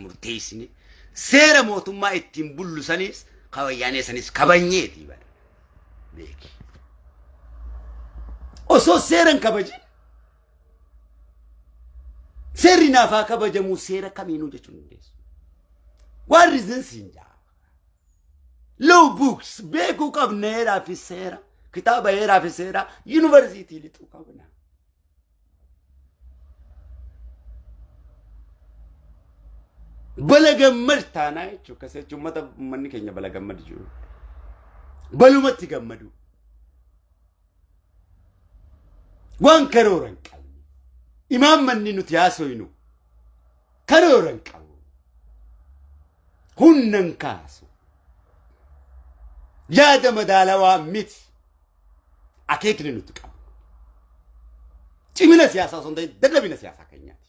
Murteessine seera mootummaa ittiin bullu sanis ka wayyaanee sanis kabajneeti bara. Beeki. Osoo seera hin kabajin seerri naaf haa kabajamuu seera kamiinuu jechuun hin dandeessu. Waan reasons hin jaa. Law books beekuu qabna heeraa fi seera. Kitaaba heeraa fi seeraa yuunivarsiitii lixuu qabna. Bala gammad taanaa jechuudha. Akkas jechuun uummata uummanni keenya bala gammad jiru. Balumatti gammadu. Waan karoora hin qabne. Imaammanni nuti haasoynu karoora hin qabu. Humna hin kaasu. Yaada madaalawaa miti. Akeekni nuti qabnu. Cimina siyaasaa osoo hin ta'in dadhabina siyaasaa keenyaati.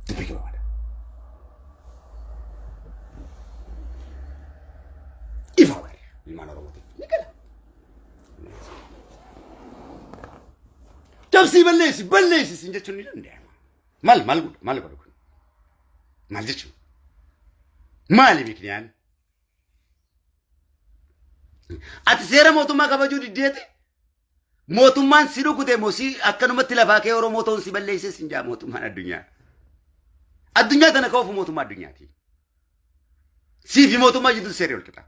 Dubbii gabaabaa. Ifa bara ilmaan Oromootiif ni gala. Cabsii balleessi balleessi sin jechuun ni danda'ama. Maal maal godhu maal godhu kun? Maal jechuun? Maali mikniyaan? Ati seera mootummaa kabajuu diddeeti? Mootummaan si rukute moo si akkanumatti lafaa kee Oromoo ta'uun si balleessee sin jaa mootummaan addunyaa. Addunyaa tana ka'uuf mootummaa addunyaati. Sii fi mootummaa jidduu seerri wal qixa.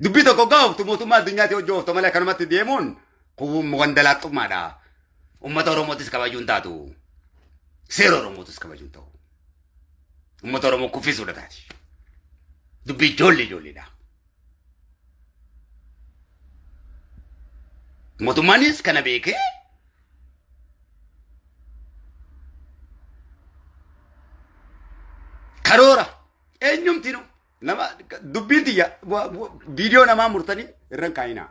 Dubbii tokko gaaftu mootummaa addunyaati hojii ooftu malee akkanumatti deemuun kun wandalaaxxummaadha. Uummata Oromootis kabajuu hin taatu. Seera Oromootis kabajuu hin ta'u. Uummata Oromoo kuffisuudha taati. Dubbii ijoollee ijoolleedha. Mootummaanis kana beekee karoora eenyumtinu nama dubbiin tiyya viidiyoo namaa murtanii irra hin kaa'inaa.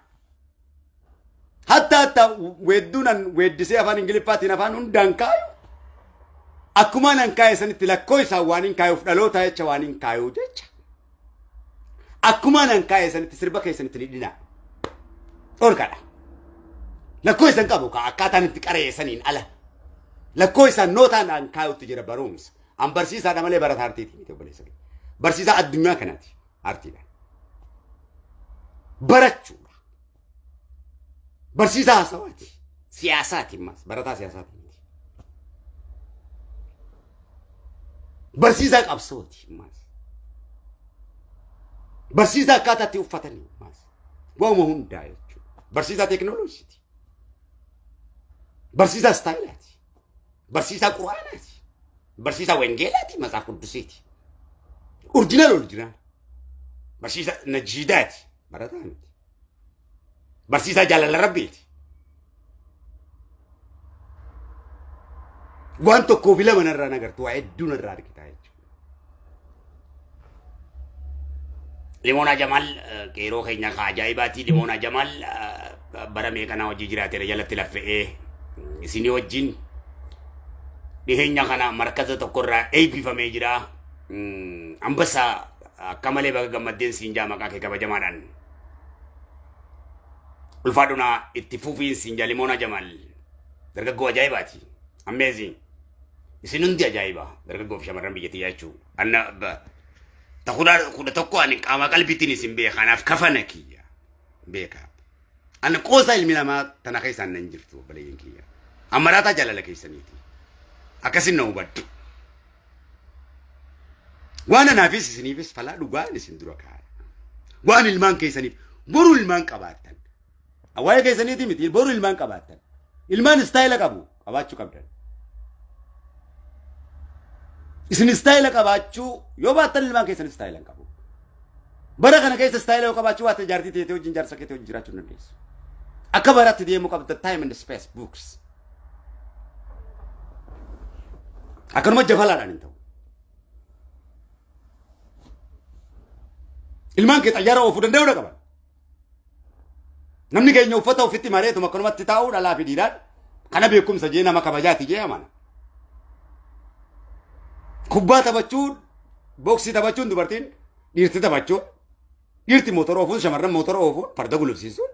Hatta hatta weedduunan weeddisee afaan Ingiliffaatiin afaan hundaan kaayu akkuma nan kaa'e sanitti lakkoo isaan waan hin kaayuuf dhaloota jecha waan hin kaayuu jecha. Akkuma nan kaa'e sanitti sirba keessanitti ni dhinaa. Dhorkadha. Lakkoo isan qabu ka akkaataan itti qara'e saniin ala. Lakkoo isaan nootaan an kaayutti jira barumsa. An barsiisaadha malee barataa artiiti miti obboleessa kiyya. Barsiisaa addunyaa kanaati artiidhaan. Barachuudha. Barsiisaa haasawaati. Siyaasaati ammas barataa siyaasaati miti. Barsiisaa qabsooti ammas. Barsiisaa akkaataa itti uffatanii ammas. Waanuma hundaa jechuudha. Barsiisaa teekinooloojiiti. Barsiisaa istaayilaati. Barsiisaa quraanaati. Barsiisaa wangeelaati matsaaf quddusiiti. Orjinaal orjinaal. Barsiisaa najiidaati. Barataa miti. Barsiisaa jaalala rabbiiti. Waan tokkoo fi lama narraa nagartu waa hedduu narraa argita jechuudha. Limoonaa Jamaal qeeroo keenya ka ajaa'ibaati. Limoonaa Jamaal bara meeqanaa hojii jiraateera jalatti laffe'ee isinii wajjin dhiheenya kana markaza tokkorraa eebbifamee jira. Ambassaa akka malee baga gammaddeen siin jaa maqaa kee kabajamaadhaan. Ulfaadhunaa itti fufiin siin jaa Limoonaa Jamaal dargaggoo ajaa'ibaati. Amazing. Isin hundi ajaa'iba dargaggoo fi shamarran biyya tiyyaa jechuudha. Anna ta 11 ani qaama qalbiitiin isin beeka anaaf kafana kiyya beeka. Ani qoosaa ilmi namaa tana keessaan nan jirtu obboleeyyan kiyya. Amaraataa jaalala keessaniiti. Akkasin na hubadhu. Waan anaafis isiniifis falaa dhugaan isin dura kaaya. Waan ilmaan keessaniif boru ilmaan qabaattan. Waa'ee keessaniiti miti boru ilmaan qabaattan. Ilmaan istaayila qabu qabaachuu qabdan. Isin istaayila qabaachuu yoo baattan ilmaan keessan istaayila hin qabu. Bara kana keessa istaayila yoo qabaachuu baatte jaartii teetee wajjin jaarsa keetii wajjin jiraachuu hin dandeessu. Akka baraatti deemuu qabda time and space books. Akkanuma jafalaadhaan hin ta'u. Ilmaan kee xayyaara oofuu danda'uu qaban. Namni keenya uffata ofitti mareetuma akkanumatti taa'uu dhalaa fi dhiiraan kana beekumsa jee nama kabajaati jee amana. Kubbaa taphachuun, booksii taphachuun dubartiin dhiirti taphachuun, dhiirti mootora oofuun shamarran mootora oofuun farda gulufsiisuun.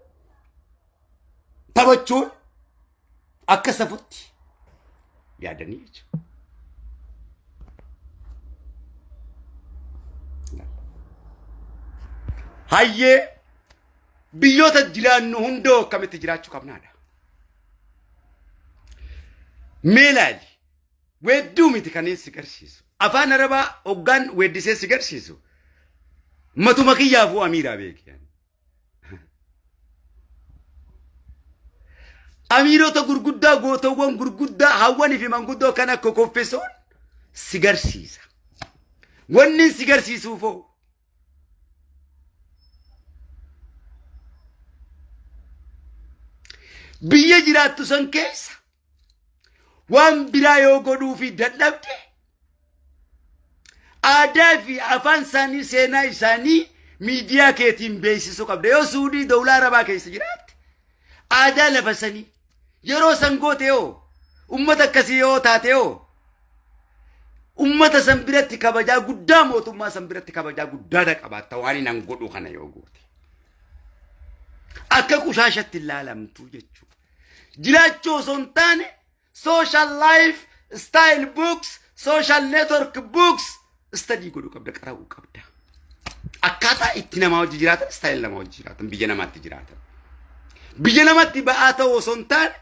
Taphachuun akka safutti yaadanii jechuudha. Hayyee, biyyoota jiraannu hundoo akkamitti jiraachuu qabnaadha. Mee ilaali, weedduu miti kan si garsiisu. Afaan Arabaa hoggaan weeddisee si garsiisu. Matuma kiyyaafuu amiiraa beeki. Amiirota gurguddaa, gootawwan gurguddaa, hawwanii fi manguddoo kan akka koffisuun si garsiisa. Wanni si garsiisuufoo biyya jiraattu san keessa waan biraa yoo godhuu fi dadhabde, aadaa fi afaan isaanii, seenaa isaanii miidiyaa keetiin beeksisuu qabda. Yoo Suudii, dawlaa Arabaa keessa jiraatte, aadaa lafa sanii yeroo san goote, yoo ummata akkasii yoo taate, yoo ummata san biratti kabajaa guddaa, mootummaa san biratti kabajaa guddaa qabaatta. Waan hin godhu kana yoo goote, akka qushaashatti ilaalamtu jechuudha. Jiraachuu osoo hin taane, social life style books, social network books study godhuu qabda, qara'uu qabda. Akkaataa itti namaa hojii jiraatan, style namaa hojii jiraatan, biyya namaatti jiraatan. Biyya namatti ba'aa ta'uu osoo hin taane,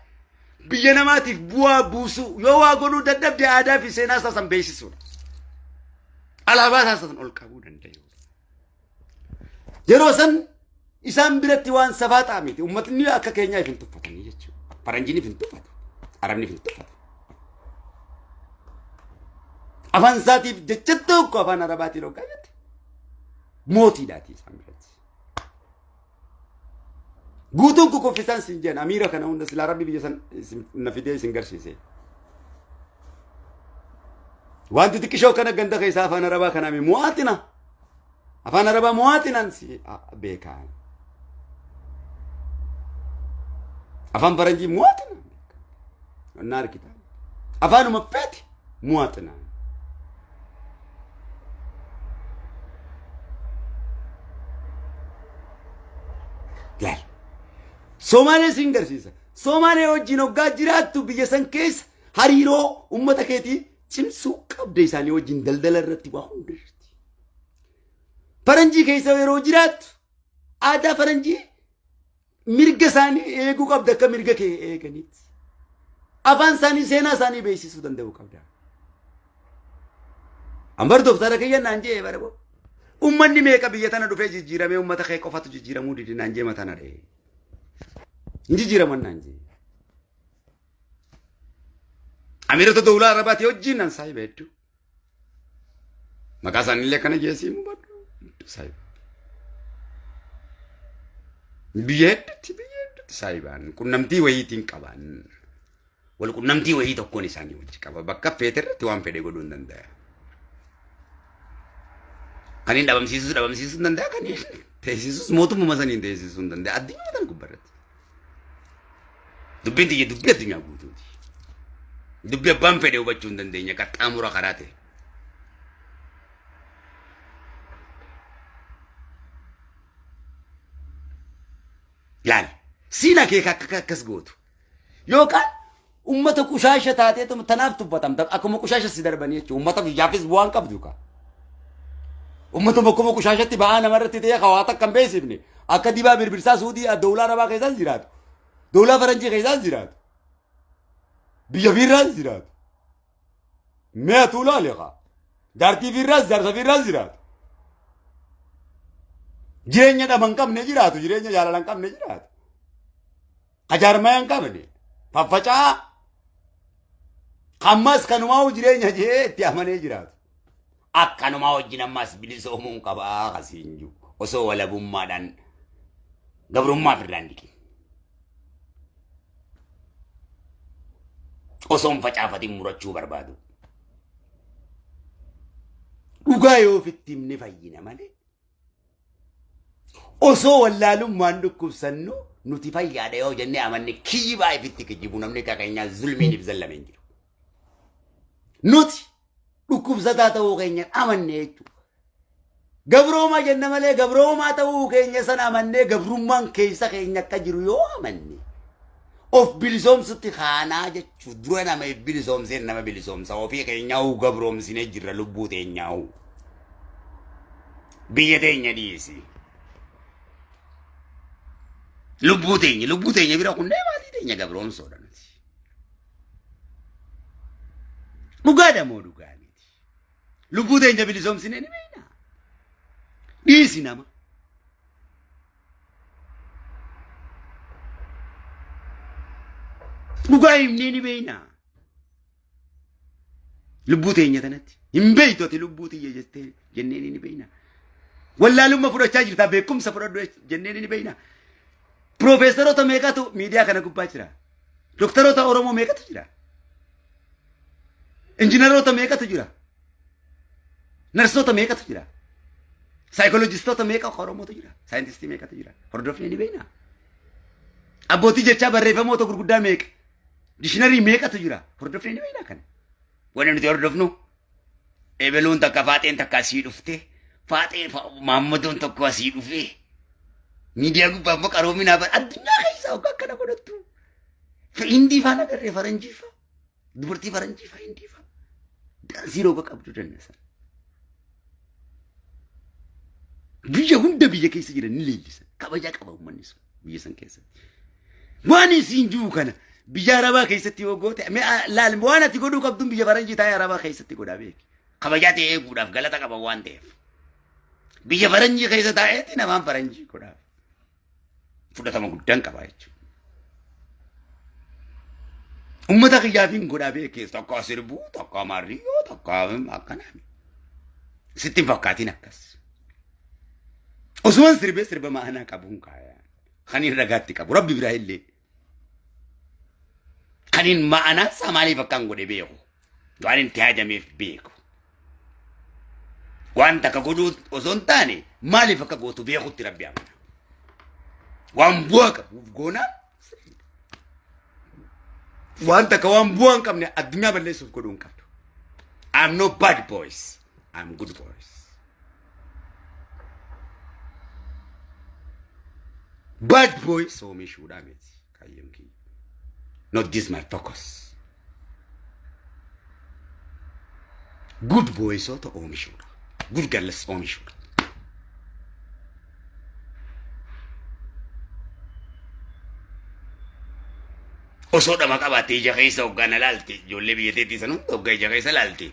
biyya namaatiif bu'aa buusuu, yoo waa godhuu dadhabde, aadaa fi seenaa isaa san beeksisuudha. Alaabaa isaa san ol qabuu danda'u. Yeroo san isaan biratti waan safaaxaa miti. Uummatni akka keenyaa if hin tuffatanii jechuudha. Faranjiin if hin tuffatu. Arabni if hin tuffatu. Afaan isaatiif jecha tokko afaan Arabaatiin hoggaa jette, mootiidhaati isaan biratti. Guutuun kukuffisaan siin jedhan. Amiira kana hunda silaa Rabbi biyya san na fidee isin garsiise. Wanti xiqqishoo kana ganda keessaa afaan Arabaa kanaa muwaaxina. Afaan Arabaa muwaaxinaan si beekaa. Afaan Faranjii muwaaxina. Onnaa argita. Afaanuma feete muwaaxina. Laal. Somaalee siin garsiisa. Somaalee wajjin hoggaa jiraattu, biyya san keessa hariiroo uummata keetii cimsuu qabda, isaanii wajjin daldala irratti, waa hunda irratti. Faranjii keessa yeroo jiraattu, aadaa faranjii, mirga isaanii eeguu qabda akka mirga kee eeganitti. Afaan isaanii, seenaa isaanii beeksisuu danda'uu qabda. Ambar doktara kiyya naan jee bara boo. Uummanni meeqa biyya tana dhufee jijjiiramee, uummata kee qofatu jijjiiramuu dide naan jee matana dhee. Hin jijjiiraman naan jee. Amiirota dawlaa Arabaati wajjin nan saahiba hedduu. Maqaa isaaniillee akkana jeesii hin hubadhu. Hedduu saahiba. Biyya hedduutti saahibaan qunnamtii wayiitiin qaban. Wal qunnamtii wayii tokkoon isaanii wajji qaba. Bakka feete irratti waan fedhe godhuu hin danda'a. Kan hin dhabamsiisus dhabamsiisuu hin danda'a. Kan hin teessisus mootummuma saniin teessisuu hin danda'a. Addunyaa tana gubbarratti. Dubbiin tiyya dubbii addunyaa guutuuti. Dubbii abbaan fedhe hubachuu hin dandeenya qaxxaamura karaa ta'e. Laal, siin akeeka akka akkas gootu. Yookaan ummata qushaasha taatee tanaaf tuffatamta, akkuma qushaasha si darbanii jechuudha. Ummata biyyaafis bu'aan qabdu ka. Ummata akkuma qushaashatti ba'aa namarratti ta'ee hawaa takka hin beeksifne, akka dibaa birbirsaa Suudii dawlaa Arabaa keessaas jiraatu. Dawlaa Faranjii keessaas jiraatu. Biyya fiirraas jiraatu. Mi'a tuulaale kaa. Jaartii fiirraas jaarsa fiirraas jiraatu. Jireenya dhama hin qabne jiraatu. Jireenya jaalala hin qabne jiraatu. Kajaarmaya hin qabne. Faffaca'aa. Ammas kanumaa jireenya jee itti amanee jiraatu. Akkanumaa wajjin ammas bilisoomuun qabaa kasiin jiru. Osoo walabummaadhaan gabrummaa ofirraa hin dhiqin. Osoo hin facaafatin murachuu barbaadu. Dhugaa yoo ofitti himne fayyina malee. Osoo wallaalummaan dhukkubsannu nuti fayyaadha yoo jennee amanne, kijibaa ifitti kijibu. Namni akka keenyaa zulmiin if zallamee hin jiru. Nuti dhukkubsataa ta'uu keenya amanne jechuudha. Gabroomaa jenna malee, gabroomaa ta'uu keenya sana amannee, gabrummaan keessa keenya akka jiru yoo amanne, Of bilisoomsutti kaanaa jechuu dura nama if bilisoomseen nama bilisoomsa ofii keenyaa'uu gabroomsinee jirra lubbuu teenyaa'uu. Biyya teenya dhiisi. Lubbuu teenya bira kunnee maatii teenya gabroomsoodha nuti. Dhugaadha moo dhugaa miti? Lubbuu teenya bilisoomsinee ni beekna. Dhiisi nama. Dhugaa himnee ni beekna. Lubbuu teenya tanatti. Hin beektu ati lubbuu tiyya jettee jennee ni beekna. Wallaalummaa fudhachaa jirta, beekumsa fudhadhu jennee ni beekna. Piroofeesaroota meeqatu miidiyaa kana gubbaa jira? Dooktaroota Oromoo meeqatu jira? Injiinaroota meeqatu jira? Narsoota meeqatu jira? Saayikolojistoota meeqa Oromootu jira? Saayintistii meeqatu jira? Hordofnee ni beekna. Abbootii jechaa barreeffamoota gurguddaa meeqa? Dictionary meeqatu jira? Hordofnee ni beekna kana. Wanni nuti hordofnu ebeluun takka, faaxeen takka asii dhufte, faaxee maammadoon tokko asii dhufee miidiyaa gubbaa immoo qaroominaa bara addunyaa keessaa hoggaa akkana godhattu. Hindii faana agarree, faranjii faa, dubartii faranjii faa, hindii faa daansii rooba qabdu dandasan. Biyya hunda biyya keessa jiran ni leellisan. Kabajaa qaba uummanni sun biyya san keessatti. Waan isiin jiru kana biyya Arabaa keessatti yoo goote, laal, waan ati godhuu qabduun biyya faranjii taa'ee Arabaa keessatti godhaa beeki. Kabajaa ta'e eeguudhaaf galata qaba waan ta'eef. Biyya faranjii keessa taa'eetti namaan faranjii godhaaf. Fudhatama guddaan qaba jechuudha. Uummata kiyyaaf hin godhaa beekee, tokko sirbuu, tokko marriyoo, tokko akkanaa. Sitti hin fakkaatiin akkas. Osumaan sirbee sirba ma'anaa qabuun kaayaa. Kan hin ragaatti qabu rabbi biraa illee. Kan hin ma'anaa isaa maaliif akkaan godhe beeku. Waan hin haajameef beeku. Waan takka godhuu osoo hin taane maaliif akka gootu beekutti rabbi amana. Waan bu'aa qabuuf goonaan, waan takka waan bu'aa hin qabne addunyaa balleessuuf godhuu hin qabdu. I'm no bad boys. I'm good boys. Bad boys oomishuudhaa miti kaayyoon kiyya. Not this my focus. Good boysoota oomishuudha. Good girls oomishuudha. Osoo dhama qabaatte ija keessa hoggaan laalte, ijoollee biyya teetii san hunda hoggaa ija keessa laalte,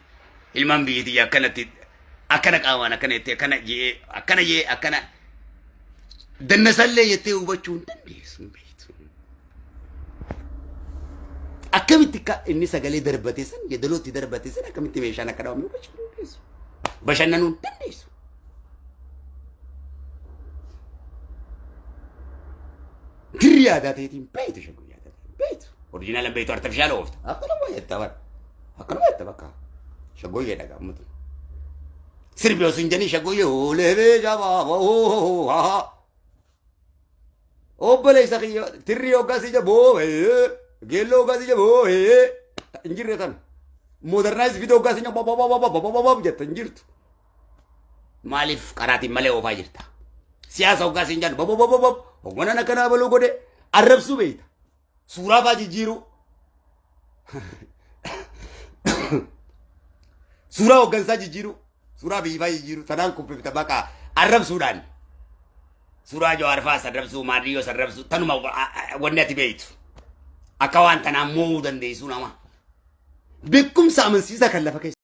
ilmaan biyya tiyya akkanatti akkana qaamaan akkana jettee, akkana jee, akkana jee, akkana dannasallee jettee hubachuu hin dandeessu, hin beektu. Akkamitti akka inni sagalee darbate san, yeedalootti darbate san, akkamitti meeshaan akka dhawame hubachuu hin dandeessu. Bashannanuu hin dandeessu. Dirri aadaa ta'eetiin beektu, shaggoo aadaa ta'eetiin beektu. Original beektu, artificial oofta. Akkanuma jetta bara. Akkanuma jetta bakka. Shaggooyyee dhagahamutu. Sirbi osoo hin jedhin shaggooyyee oolee jabaa haa. Obboleessa kiyya, tirri hoggaa si jaboo, geelloo hoggaa si jaboo hin jirre tan. Modernize video hoggaa si jaboo jetta hin jirtu. Maaliif karaatiin malee oofaa jirta? Siyaasa hoggaa siin jedhu bobo bobo bobo hogganaan akkanaa baluu godhe arrabsuu beeyta. Suuraa faa jijjiiruu. Suuraa hoggansaa jijjiiruu. Suuraa biyyi faa jijjiiruu. Tanaan kuffifta bakka arrabsuudhaan. Suuraa Jawaar faa arrabsuu, Maadriyyoo arrabsuu, tanuma wanni ati beeytu. Akka waan tanaan mo'uu dandeessu nama. Beekumsa amansiisaa kan lafa keessa.